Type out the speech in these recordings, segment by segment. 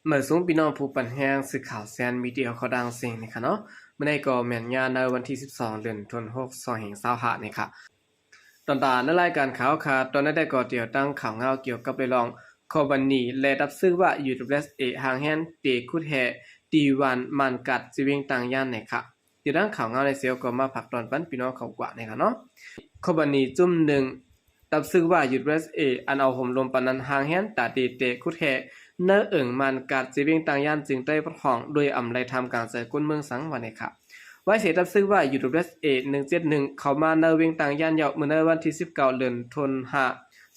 ມາສູງພີ່ນ້ອງຜູ້ປັນແຮງ ສື່ຂ່າວແຊນມີເດຍ ເຂົ້າດັງເສັງນີ້ຄ່ະເນາະ. ມື້ນີ້ກໍແມ່ນຍາມໃນວັນທີສິບສອງ ເດືອນ ທັນວາ ສອງພັນຊາວຫ້ານີ້ຄ່ະ. ຕອນຕາໃນລາຍການຂ່າວຄ່ະ ຕອນນີ້ໄດ້ກໍດຽວຕັ້ງຂ່າວງາວກ່ຽວກັບເລື່ອງຄອມພານີ ແລະ ດັບຊຶກວ່າ UWSA ຫາງແຮນເຕະຂຸດແຮ່ ຕີຫວ່ານມານກາດ ທີ່ວຽງຕາງຢ້ານນີ້ຄ່ະ. ຕິດຕາມຂ່າວງາວໃນເຊວກໍມາຝາກຕອນປັນພີ່ນ້ອງເຂົ້າກວ່ານີ້ຄ່ະເນາະ. ຄອມພານີຈຸ້ມໜຶ່ງ ດັບຊຶກວ່າ UWSA ອັນເອົາໂຫມລົມປັນນັ້ນ ຫາງແຮນຕາດີເຕະຂຸດແຮ່ ໃນເອີ່ງມານກາດ ເຊວຽງຕາງຢ້ານ ເຈີງໃຕ້ປະທ້ອງ ໂດຍອຳໄລທຳກາງໃຈຄົນເມືອງສັງວ່ານີ້ຄ່ະ. ໄວເສດັບຊຶກວ່າ UWSA ໜຶ່ງເຈັດໜຶ່ງ ເຂົ້າມາໃນວຽງຕາງຢ້ານເຍົາະ ມື້ໃນວັນທີສິບເກົ້າ ເດືອນທັນວາ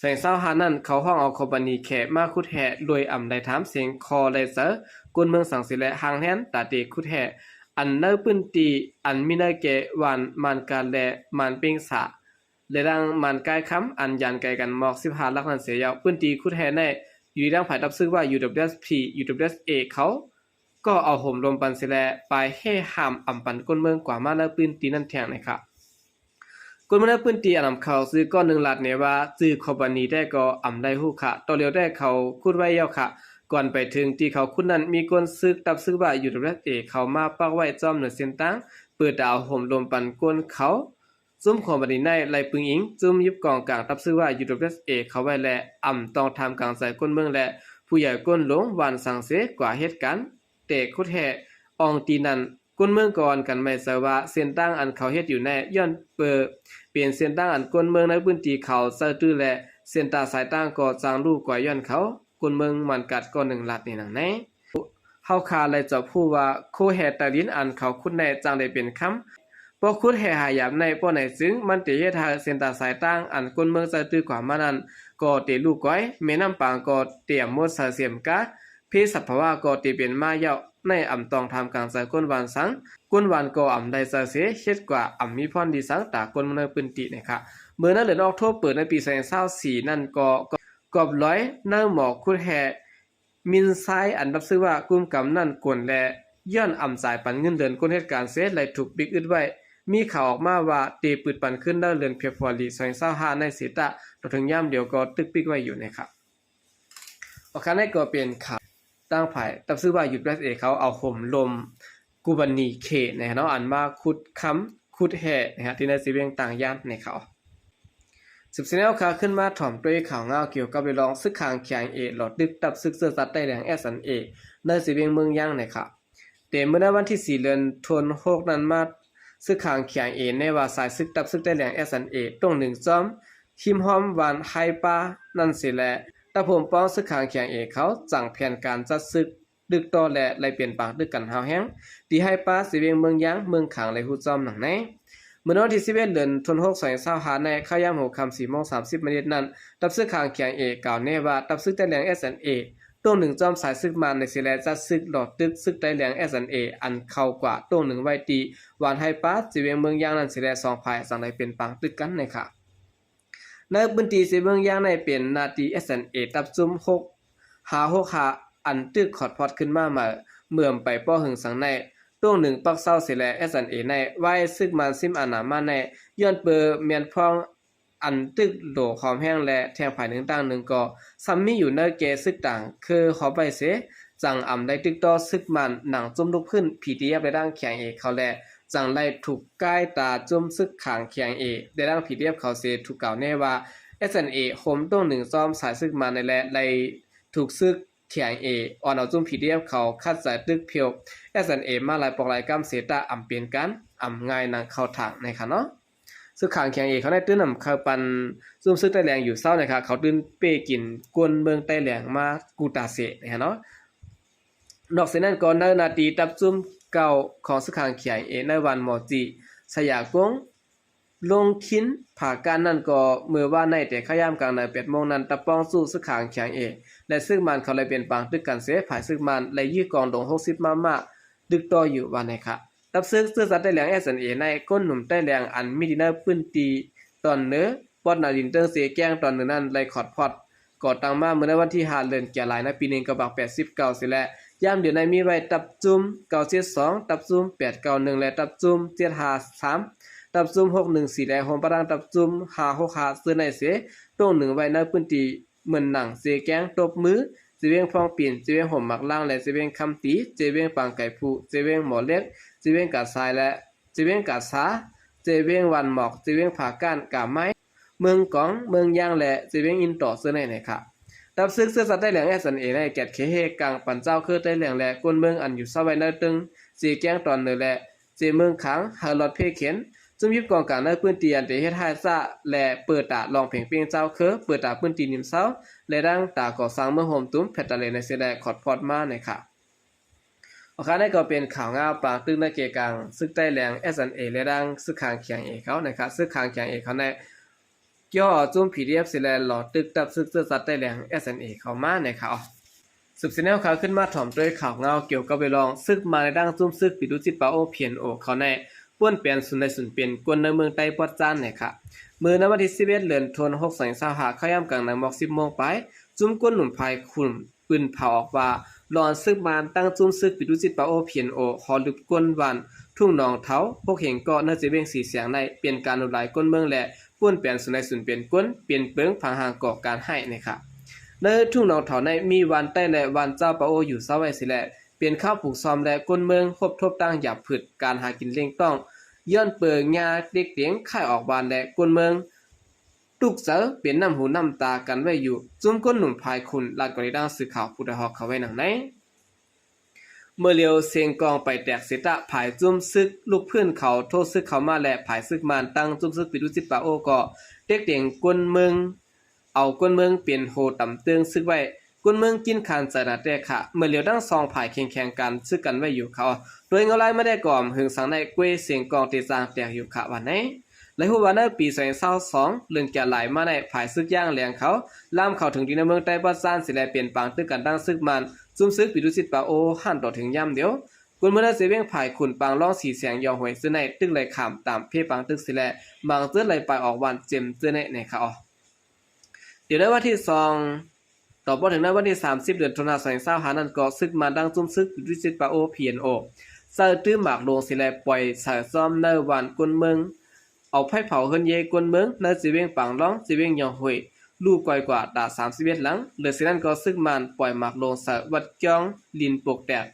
ສອງພັນຊາວຫ້ານັ້ນ ເຂົາຮ້ອງເອົາຄອມພານີແຂ້ມາຂຸດແຮ່ ໂດຍອຳໄລທຳເສັງຄໍໄລ່ໃຈຄົນເມືອງສັງເສ ແລະ ຫາງແຮນຕາດີຂຸດແຮ່ ອັນໃນພື້ນທີ່ອັນມີໃນເຂດຫວ່ານມານກາດ ແລະ ມານເປັງສາ ແລະ ດັ່ງມານກາຍຄຳ ອັນຢ້ານໄກກັນໝອກສິບຫ້າຫຼັກນັ້ນເສຍເຍົາະ. ພື້ນທີ່ຂຸດແຮ່ໃນຢູ່ທາງຝ່າຍດັບຊຶກວ່າ UWSP UWSA ເຂົາກໍເອົາໂຫມລົມປັນເສ ແລະ ປາຍແຮ່ຫ້າມອຳປັນຄົນເມືອງກວ່າມາໃນພື້ນທີ່ນັ້ນແທ້ງນີ້ຄ່ະ. ຄົນເມືອງໃນພື້ນທີ່ອັນນຳເຂົ້າຊື່ກ້ອນໜຶ່ງລາດແນວ່າ ຊື່ຄອມພານີແທ້ກໍອຳໄດ້ຮູ້ຄ່ະ. ຕໍ່ລຽວແທ້ເຂົາຂຸດໄວ້ເຍົາະຄ່ະ. ກ່ອນໄປເຖິງທີ່ເຂົາຂຸດນັ້ນ ມີຄົນສຶກ ດັບຊຶກວ່າ UWSA ເຂົ້າມາປັກໄວ້ຈ້ອມເໜືອເສັ້ນທາງ ເປີດຕາເອົາໂຫມລົມປັນຄົນເຂົາ. ຊຸມຄອມພານີໃນໄລ່ປຶງອີງ ຈຸ້ມຍຶດກອງກາງດັບຊຶກວ່າ UWSA ເຂົ້າໄວ້ ແລະ ອຳຕ້ອງທຳກາງໃຈຄົນເມືອງ ແລະ ຜູ້ໃຫຍ່ກົ້ນຫຼົງຫວ່ານສັງເສ ກວ່າເຮັດການແຕກຂຸດແຮ່ອ່ອງຕີນັ້ນ. ຄົນເມືອງກໍອອນກັນໄໝ້ໃຈວ່າ ເສັ້ນທາງອັນເຂົາເຮັດຢູ່ໃນ ຍ້ອນເປີເປັນເສັ້ນທາງອັນຄົນເມືອງໃນພື້ນທີ່ເຂົາໃຈຕື້ ແລະ ເສັ້ນຕາສາຍທາງກໍຈັ່ງລູກກວາຍຍ້ອນເຂົາ. ຄົນເມືອງມານກາດກ້ອນໜຶ່ງລາດນີ້ໜັງໃນ ເຮົາຂ້າໄດ້ຈອບຮູ້ວ່າ ໂຄແຮ່ໃຕ້ດິນອັນເຂົາຂຸດໃນຈັ່ງໄດ້ເປັນຄຳ ເພາະຂຸດແຮ່ຫາຍາມໃນ ເພາະໃນຈຶ່ງມັນເຕເຮັດໃຫ້ເສັ້ນຕາສາຍທາງອັນຄົນເມືອງໃຈຕື້ກວ່າມານັ້ນກໍເຕລູກກວາຍ, ແມ່ນ້ຳປາງກໍເຕໝົດໃສ່ເສມກາ, ເພສັບພະວາກໍເຕເປັນມາເຍົາະໃນອຳຕ້ອງທຳກາງໃຈຄົນຫວ່ານສັງ, ຄົນຫວ່ານກໍອຳໄດ້ໃຈເສ ເຮັດກວ່າອຳມີພອນດີສັງຕາຄົນເມືອງໃນພື້ນທີ່ນີ້ຄ່ະ. ເມື່ອໃນເດືອນອອກໂທເປີໃນປີສອງພັນຊາວສີ່ນັ້ນກໍ ກອບລອຍໃນໝໍຂຸດແຮ່ ມິນຊາຍ ອັນດັບຊຶກວ່າກຸມກຳນັ້ນກົນ ແລະ ຍ້ອນອຳຈ່າຍປັນເງິນເດືອນຄົນເຮັດການເສ ໄດ້ຖືກປິກອຶດໄວ້. ມີຂ່າວອອກມາວ່າເຕປຶດປັນຄືນໃນເດືອນເຟບຣຸວາຣີ ສອງພັນຊາວຫ້າໃນເສຕະ ຕໍ່ເຖິງຍາມດຽວກໍຖືກປິກໄວ້ຢູ່ນີ້ຄ່ະ. ໂອເຄ ນັ້ນກໍເປັນຂ່າວທາງຝ່າຍດັບຊຶກວ່າ UWSA ເຂົາເອົາໂຫມລົມ ກູບານີເຄ ນະເນາະ ອັນມາຂຸດຄຳ ຂຸດແຮ່ ນະຮະ ທີ່ໃນເຊວຽງຕາງຢ້ານນີ້ຄ່ະ. ສືບສາຍແນວຂ່າວ ຂຶ້ນມາຖອມດ້ວຍຂ່າວງາວກ່ຽວກັບເລື່ອງ ຊຶກຂາງ KIA ຫຼໍ້ຕຶກດັບຊຶກເຊື້ອຊາດໃຕ້ແດງ SNA ໃນເຊວຽງເມືອງຍາງນີ້ຄ່ະ. ແຕ່ເມື່ອໃນວັນທີສີ່ ເດືອນທັນວາ ຫົກນັ້ນມາ ຊຶກຂາງ KIA ແນວ່າສາຍຊຶກດັບຊຶກໃຕ້ແດງ SNA ຕົງໜຶ່ງຈອມ ຮິມຮ່ອມຫວ່ານໄຮປານັ້ນເສ ແລະ ຕະໂພມປ້ອງຊຶກຂາງ KIA ເຂົາຈັ່ງແຜນການຈັດຊຶກ ຕຶກຕໍ່ ແລະ ໄລ່ເປັນປາງຕຶກກັນຮ້າວແຮງ ທີ່ໄຮປາ ເຊວຽງເມືອງຍາງ ເມືອງຂາງ ໄດ້ຮູ້ຈ້ອມໜັງໃນ. ເມື່ອວັນທີສິບເອັດ ເດືອນທັນວາ ສອງພັນຊາວຫ້າໃນ ຄາວຍາມຫົວຄ່ຳ ສີ່ໂມງສາມສິບມິນິດນັ້ນ ດັບຊຶກຂາງ KIA ກ່າວແນວ່າ ດັບຊຶກໃຕ້ແດງ SNA ຕົງໜຶ່ງຈອມສາຍຊຶກມານໃນເສ ແລະ ຈັດຊຶກຫຼໍ້ຕຶກຊຶກໃຕ້ແດງ SNA ອັນເຂົ້າກວ່າຕົງໜຶ່ງໄວ້ທີ່ຫວ່ານໄຮປາ ເຊວຽງເມືອງຍາງນັ້ນເສ ແລະ ສອງຝ່າຍຈັ່ງໄດ້ເປັນປາງຕຶກກັນນີ້ຄ່ະ. ໃນພື້ນທີ່ເຊວຽງເມືອງຍາງໃນເປັນໜ້າທີ່ SNA ຕັບຈຸ້ມຫົກຫ້າຫົກຫ້າ ອັນຕຶກຂອດພອດຂຶ້ນມາໃໝ່ ເມື່ອໄປບໍ່ເຖິງສັງໃນ ຕົງໜຶ່ງປັກເຊົາເສ ແລະ SNA ໃນໄວ້ຊຶກມານຊິມອານາມາໃນ ຍ້ອນເປີແມ່ນພ້ອງ ອັນຕຶກໂຫຼຄອມແຮງ ແລະ ແທງຝ່າຍໜຶ່ງຕ່າງໜຶ່ງກໍ ສ່ຳມີຢູ່ໃນແກ່ຊຶກຕ່າງເຄືອຮອບໄວ້ເສ ຈັ່ງອຳໄດ້ຕຶກຕໍ່ຊຶກມານ ໜັງຈຸ້ມລຸກພື້ນ ພີດີເອັຟ ແລະ ດັ່ງ KIA ເຂົາ ແລະ ຈັ່ງໄດ້ຖືກກ້າຍຕາຈຸ້ມຊຶກຂາງ KIA ແລະ ດັ່ງ ພີດີເອັຟ ເຂົາເສ ຖືກກ່າວແນວ່າ SNA ໂຮມຕົງໜຶ່ງຈອມສາຍຊຶກມານ ແລະ ໄດ້ຖືກຊຶກ KIA ອ່ອນເອົາຈຸ້ມ ພີດີເອັຟ ເຂົາຂັດໃຈຕຶກເພວ SNA ມາຫຼາຍປອກຫຼາຍກຳເສ ຕາອຳເປັນການອຳງ່າຍໜັງເຂົ້າທາງໃນຂະເນາະ. ຊຶກຂາງ KIA ເຂົາໄດ້ຕື່ນນຳເຂົ້າປັນຈຸ້ມຊຶກໃຕ້ແດງຢູ່ເຊົ້ານີ້ຄ່ະ ເຂົາຕື່ນເປ້ກິນກົ້ນເມືອງໃຕ້ແດງມາກູຕາເສນີ້ເນາະ. ນອກເສຍນັ້ນກໍໃນໜ້າທີ່ຕັບຈຸ້ມເກົ່າຂອງຊຶກຂາງ KIA ໃນວັນໝໍຈີ ຊະຍາກົງ ລົງຄິນ ຜາກ້ານນັ້ນກໍ ເມື່ອວານໃນແຕ່ຄາວຍາມກາງໃນ ແປດໂມງນັ້ນ ຕະປ້ອງສູ້ຊຶກຂາງ KIA ແລະ ຊຶກມານເຂົາໄດ້ເປັນປາງຕຶກກັນເສ ຝ່າຍຊຶກມານໄດ້ຢື້ກອງດົງຫົກສິບມມ ດຶກຕໍ່ຢູ່ວ່າໃນຂະ ດັບຊຶກເຊື້ອຊາດໃຕ້ແດງ SNA ໃນກົ້ນໜຸ່ມໃຕ້ແດງ ອັນມີທີ່ໃນພື້ນທີ່ຕອນເໜືອ ປອດໜາດິນເຕີງເຊແກ້ງຕອນເໜືອນັ້ນໄດ້ຂອດພອດ ກໍ່ຕັ້ງມາເມື່ອໃນວັນທີຫ້າ ເດືອນກະລາ ໃນປີໜຶ່ງເກົ້າແປດສິບເກົ້າເສ ແລະ ຍາມດຽວໃນມີໄວ້ຕັບຈຸ້ມເກົ້າເຈັດສອງ ຕັບຈຸ້ມແປດເກົ້າໜຶ່ງ ແລະ ຕັບຈຸ້ມເຈັດຫ້າສາມ ຕັບຈຸ້ມຫົກໜຶ່ງສີ່ ແລະ ໂຮມປະດັງຕັບຈຸ້ມຫ້າຫົກຫ້າເຊິ່ງໃນເສ ຕົງໜຶ່ງໄວ້ໃນພື້ນທີ່ເໝືອນໜັງເຊແກ້ງ ຕົບມື ຈີວຽງພອງປິນ, ຈີວຽງຮົ່ມໝາກລ້າງ ແລະ ຈີວຽງຄຳຕີ, ຈີວຽງປາງໄກ່ພູ, ຈີວຽງໝໍເຫຼັກ, ຈີວຽງກາດຊາຍ ແລະ ຈີວຽງກາດຊາ, ຈີວຽງວັນໝອກ, ຈີວຽງຜາກ້ານ, ກາໄມ້, ເມືອງກອງ, ເມືອງຍາງ ແລະ ຈີວຽງອິນຕໍ ເຊິ່ງໃນໃນຂະ ດັບຊຶກເຊື້ອຊາດໃຕ້ແຫຼງ ເອສເອັນເອ ໃນແກດເຂດເຮກາງ ປັນເຈົ້າເຄີໃຕ້ແຫຼງ ແລະ ກົ້ນເມືອງອັນຢູ່ເຊົາໄວ້ໃນເທິງ ຈີແກ້ງຕອນເໜືອ ແລະ ຈີເມືອງຄາງ ໃຫ້ລອດເພເຂັນ ຈຸ້ມຍິບກອງກາງໃນພື້ນທີ່ອັນໄດ້ເຮັດຮ້າຍຊາ ແລະ ເປີດຕາລອງເພງເປັງເຈົ້າເຄີ ເປີດຕາພື້ນທີ່ນິມເຊົາ ແລະ ດັ່ງຕາກໍ່ສ້າງເມືອງໂຮມຕຸມ ແຟດຕາເລ ໃນເຊແລຂອດພອດມາໃນຂະ ອອກຄາໃນກໍເປັນຂ່າວງາວປາງຕຶກໃນເຂດກາງ ຊຶກໃຕ້ແຫຼງ ເອສເອັນເອ ແລະ ດັ່ງຊຶກຂ້າງຄຽງເອເຂົາໃນຂະ ຊຶກຂ້າງຄຽງເອເຂົາໃນ ກ່ຽວເອົາຈຸ້ມ ພີດີເອັຟ ເສແລຫຼໍຕຶກດັບຊຶກເຊື້ອຊາດໃຕ້ແຫຼງ ເອສເອັນເອ ເຂົ້າມາໃນຂະ ສືບສຽນແນວຂ່າວຂຶ້ນມາຖອມດ້ວຍຂ່າວງາວກ່ຽວກັບເລື່ອງ ຊຶກມານແລະ ດັ່ງຈຸ້ມຊຶກປີດູຈິດປາໂອ ພີເອັນໂອ ເຂົາໃນ ປ່ວນແປນສູນໄດ້ສູນເປັນ ກົນໃນເມືອງໃຕ້ປອດຈານໃນຂະ ເມື່ອໃນວັນທີສິບເອັດ ເດືອນໂທນ ຫົກ ສອງພັນຊາວຫ້າ ເຂົ້າຍາມກາງໃນໝອກ ສິບໂມງປາຍ ຈຸ້ມກົ້ນໜຸ່ມພາຍຂຸນ ປືນເຜົາອອກວ່າ ລອນຊຶກມານຕັ້ງຈຸ້ມຊຶກປີດູຈິດປາໂອ ພີເອັນໂອ ຫໍລຶບກົ້ນບ້ານ ທົ່ງໜອງເທົາ ຫົກແຫ່ງເກາະ ໃນເຈເວັງສີແສງໃນ ເປັນການຫຼຸດຫຼາຍກົ້ນເມືອງ ແລະ ປ່ວນແປນສູນໃດສູນເປັນກົ້ນ ເປັນເປິງຜັງຫາງກໍ່ການຮ້າຍໃນຂະ ໃນທົ່ງໜອງເທົາໃນ ມີບ້ານໃຕ້ ແລະ ບ້ານເຈົ້າປາໂອ ຢູ່ເຊົາໄວ້ເສແລ ເປັນຄາວຜູກຊອມ ແລະ ກົ້ນເມືອງຮົບທົບຕັ້ງຢາບຜືດ ການຫາກິນລ້ຽງຕ້ອງ ຍ້ອນເປີຫຍ້າເດັກເຕັງຄ້າຍອອກບ້ານ ແລະ ກົ້ນເມືອງ ຕຸກໃຈເປັນນ້ຳຫູນ້ຳຕາກັນໄວ້ຢູ່ ຈຸ້ມກົ້ນໜຸ່ມພາຍຂຸນ ລາດກໍໄດ້ດັ່ງສື່ຂ່າວຜູ້ໄດ້ຮອກເຂົ້າໄວ້ດັ່ງໃນ ເມື່ອລຽວເສຍງກອງໄປແຕກເສຍຕະ ພາຍຈຸ້ມຊຶກລຸກພື້ນເຂົາໂທຊຶກເຂົ້າມາ ແລະ ພາຍຊຶກມານຕັ້ງຈຸ້ມຊຶກປີດູຈິດປາໂອ ກໍເດັກເຕັງກົ້ນເມືອງ ເອົາກົ້ນເມືອງເປັນໂຮຕຳເຕີງຊຶກໄວ້ ກົ້ນເມືອງກິນຂານໃຈໜາແຕ່ຂະ ເມື່ອລຽວທັງສອງພາຍແຂ່ງແຂ່ງກັນຊຶກກັນໄວ້ຢູ່ເຂົາ ໂດຍເງົາລາຍມາແດ່ກໍອຳຫຶງສັງໃນ ເກວເສງກອງເຕະຈາງແຕກຢູ່ຂະວ່າໃນ ແລະ ຮູ້ວ່າໃນປີສອງພັນຊາວສອງ ເລື່ອງການຫຼາຍມາໃນ ພາຍຊຶກຢ່າງແຫຼງເຂົາ ລາມເຂົ້າເຖິງດີໃນເມືອງໃຕ້ປາດຊານເສແລ ເປັນປາງຕຶກກັນດັ່ງຊຶກມານ ຈຸ້ມຊຶກປີດູຈິດປາໂອ ຫັ້ນຕໍ່ເຖິງຍາມດຽວ ກົນເມືອງໃນເຊວຽງພາຍຂຸນ ປາງລອງ ສີແສງ ຢອງຫ້ວຍ ເຊິ່ງໃນຕຶກໄລ່ຂ້າມຕາມເພປາງຕຶກເສແລ ບາງເຈີໄລ່ປາຍອອກຫວ່ານເຈັມເຈີໃນໃນຂະອອກ ດຽວໃນວັນທີສອງ ຕໍ່ບໍ່ເຖິງໃນວັນທີສາມສິບ ເດືອນໂທນາ ສອງພັນຊາວຫ້ານັ້ນ ກໍຊຶກມານດັ່ງຈຸ້ມຊຶກ Patriotic Power ພີເອັນໂອ ໃສ່ຕື້ໝາກໂລງເສແລ ປ່ອຍໃສ່ຊ້ອມໃນບ້ານກົ້ນເມືອງ ເອົາໄຟເຜົາເຮືອນເຢກົ້ນເມືອງ ໃນເຈວຽງປາງລອງ ເຈວຽງຢອງຫ້ວຍ ລູກກອຍກວ່າຕາສາມສິບເອັດຫຼັງ ເຫຼືອເສຍນັ້ນກໍຊຶກມານປ່ອຍໝາກໂລງໃສ່ວັດກ້ອງ ດິນປົກແຕກ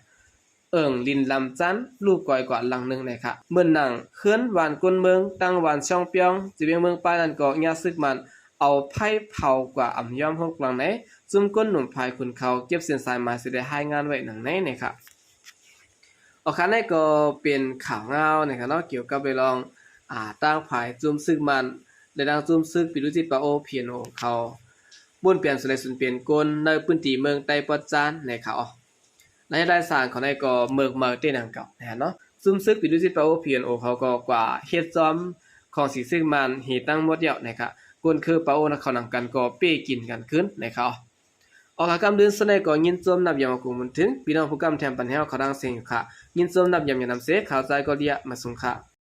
ເອີ່ງ ດິນລຳຈັນ ລູກກອຍກວ່າຫຼັງໜຶ່ງໃນຂະ ເໝືອນໜັງເຮືອນບ້ານກົ້ນເມືອງ ຕັ້ງບ້ານຊ່ອງປຽງ ເຈວຽງເມືອງປາຍນັ້ນກໍຍາຊຶກມານ ເອົາໄຟເຜົາກວ່າອຳຍອມຫົກຫຼັງໃນ ຈຸ້ມກົ້ນໜຸ່ມພາຍຂຸນເຂົາ ເກັບເສັ້ນສາຍໝາຍເສແລ ລາຍງານໄວ້ດັ່ງໃນໃນຂະ ອອກຄາໃນກໍເປັນຂ່າວງາວໃນຂະເນາະ ກ່ຽວກັບເລື່ອງ ອາ ຕ່າງພາຍຈຸ້ມຊຶກມານ ແລະ ດັ່ງຈຸ້ມຊຶກ Patriotic Power ພີເອັນໂອ ເຂົາ ປ່ວນແປນສູນໃດສູນເປັນກົນ ໃນພື້ນທີ່ເມືອງໃຕ້ປອດຈານໃນຂະ ລາຍລາຍສານເຂົາໃນກໍເມີກເມີເຕນຳເກົ່ານະເນາະ ຊຸມຊຶກ Patriotic Power ພີເອັນໂອ ເຂົາກໍກວ່າເຮັດຊອມຂອງສີຊຶກມານເຮທັງໝົດແລ້ວນະຄະ ກົນຄືປາໂອນະເຂົານຳກັນກໍເປ້ກິນກັນຄືນນະຄະ ອອກອາກຳເດືອນສ່ວນໃດກໍຍິນຊົມນັບຢາມອາກຸງບຸນເຖິງ ພີ່ນ້ອງຜູ້ກຳແຖມປັນແຮວເຂົາດັງເສງຢູ່ຄະ ຍິນຊົມນັບຢາມຢານຳເສ ຂ່າວໃຈກໍເດຍມາສຸງຄະ.